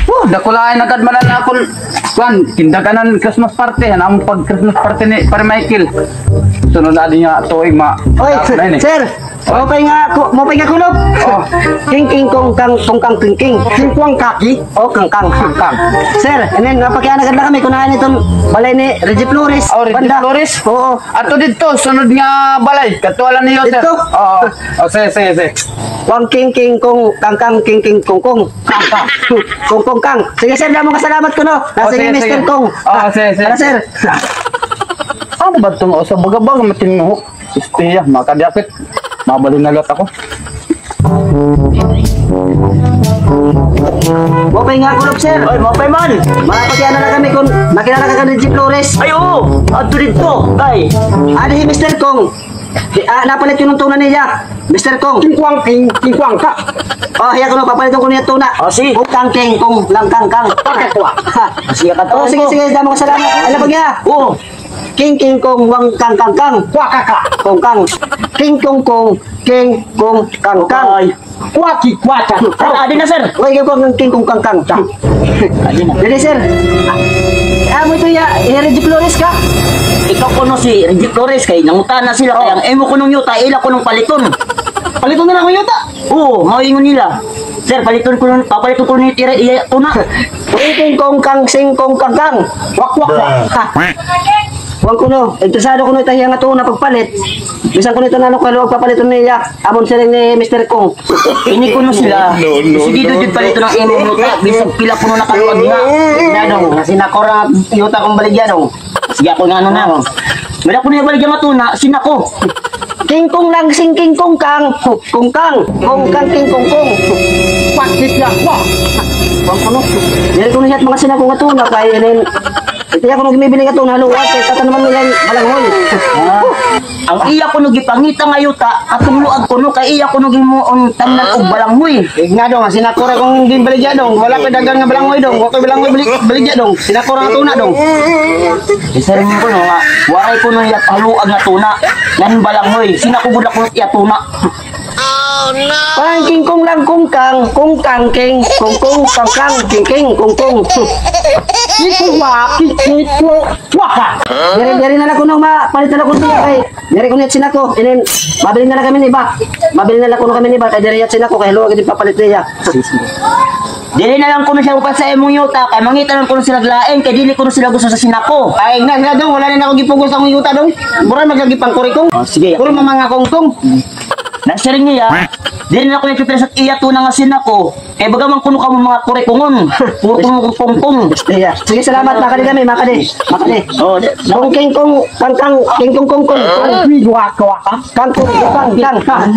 Oh, dakulain agad man na akong kwan, kindaganan Christmas party, hanang pag Christmas party ni Pare Michael. Sunod na din nga tuig ma. Oy, Na yun eh. sir. Mo pay nga kulop. Oh. King king kong kang kong kang king king. King kuang kaki. Oh, kang kang kang. Sir, and then napakiana lang kami kunahan itong balay ni Reggie Flores. Oh, Reggie Banda. Flores? Oo. Ato dito, sunod nga balay. Katuwala niyo, sir. Dito? Oo. Oh, sige, sige, sige. Wang king king kong kang kang king king kong kong kang kang kong kong kang. Sige sir, damo ka salamat ko no. Oh, Nasa sige, Mr. sige. Kong. Oh, sige, sige. Tara, sir. Ano ba itong sa baga-baga matinuhok? Istiya, makadiyapit. Mabalin na lot ako. Mo pay nga kulop, sir. Oy, mo pay man. Mapakiana na kami kung nakilala ka kay Reggie Flores. Ay, oo. Adto dito. Kay. Adi si Mr. Kong. Di, napalit yun ng tuna niya. Mr. Kong. King kuang king king kuang ka. Oh, hiya ko no, papalitan ko niya tuna. Oh, sige. Kung kang king, kung lang kang kang. Kuha. Sige ka. Oh, sige, sige, damo ka salamat. Alam ba niya? Oo. King king kong wang kang kang kang. Kuha ka ka. Kong kang. King kong kong king kong kang kang. Ay. Kuha ki kuha ka. Oh, adi na sir. Uy, ikaw kong king kong kang kang. Adi na. Dili sir. Ah, mo ito ya, Reggie Flores ka. Ikaw kuno si Reggie Flores kay nangutan na sila kay ang emo kunong yuta ila kunong paliton. Paliton na lang ang yuta. Oo, maoingon nila. Sir, paliton ko nun, papaliton ko ni tira iya tuna. Uy, king kong kang sing kong kang kang. Wak wak wak. Ha. Huwag ko no, interesado ko no itahiya nga tuna pagpalit. Bisan ko nito na kaluwag papaliton niya. Amon sila ni Mr. Kong. Ini kuno sila. No, no, Sige no, jud paliton ang emo yuta bisag pila kuno nakaluwag nga. Dong, kasi nakora yuta kong baligya dong. Sige ako nga ano na. Wala ko na baligya nga tuna, sinako. King kong lang sing king kong kang kong kang kong kang king kong kong. Pakit lang wa. Wag ko no. Dili ko na siya at mga sinako nga tuna kay inin. Iti ako nung gimibili nga tuna haluwag kay tata naman nila balanghoy. Ah, ang iya kuno gipangita nga yuta atong luag kuno kay iya kuno gimuon tanan og balanghoy. Nga dong, sinakora kong gimbaligya dong. Wala koy dagan nga balanghoy dong. Wa koy balanghoy baligya dong. Sinakora nga tuna dong. Isa rin ko no nga, waray ko nung iyat haluag nga tuna. Nan balanghoy, sinako gud ako iya tuna. Parang king kong lang kong kang king kong kong kang kang king king kong kong. Waka. Diri diri na lang ko nung mapalit na lang ko niya kay diri ko niya sinako. Inin mabili na lang kami ni iba. Mabili na lang ko kami ni iba kay diri yat sinako kay luwag din papalit niya. Dili na lang kuno siya upat sa imong yuta kay mangita lang kuno sila lain kay dili kuno sila gusto sa sinako. Ay na sila dong, wala na ako gipugos akong yuta dong. Mura maglagi pang kurikong. Oh, sige. Puro mga kongkong. Nasa rin niya, dili na ko nagpipila sa iya tuna nga sinako. Kay baga man kuno kamo mga kurikongon. Puro kuno kongkong. Iya. Sige, salamat makadi kami, makadi. Makadi. Oh, Kong king kong kang kang king kong kong kong. Kang kong kang kang.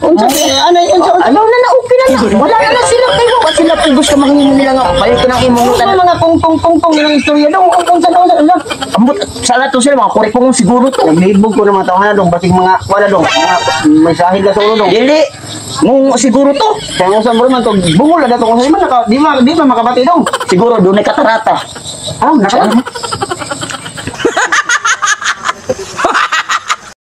Unsa ano unsa ano na na okay na na. Wala na na sila kayo wa sila pugos ka manghingi nila nga palit ko ng imong Unsa mga kong kong kong kong nilang istorya dong? Unsa unsa unsa. Ambot sala to sila mga kurikongon siguro to. Naglibog ko ng mga tawhana dong, basig mga wala dong. Mga may sahig na sa ulo dong. Dili ngung siguro to. Kaya nga sa man to bungol na dato ko sa iman naka di ma makabati dong. Siguro doon ay katarata. Ah, naka.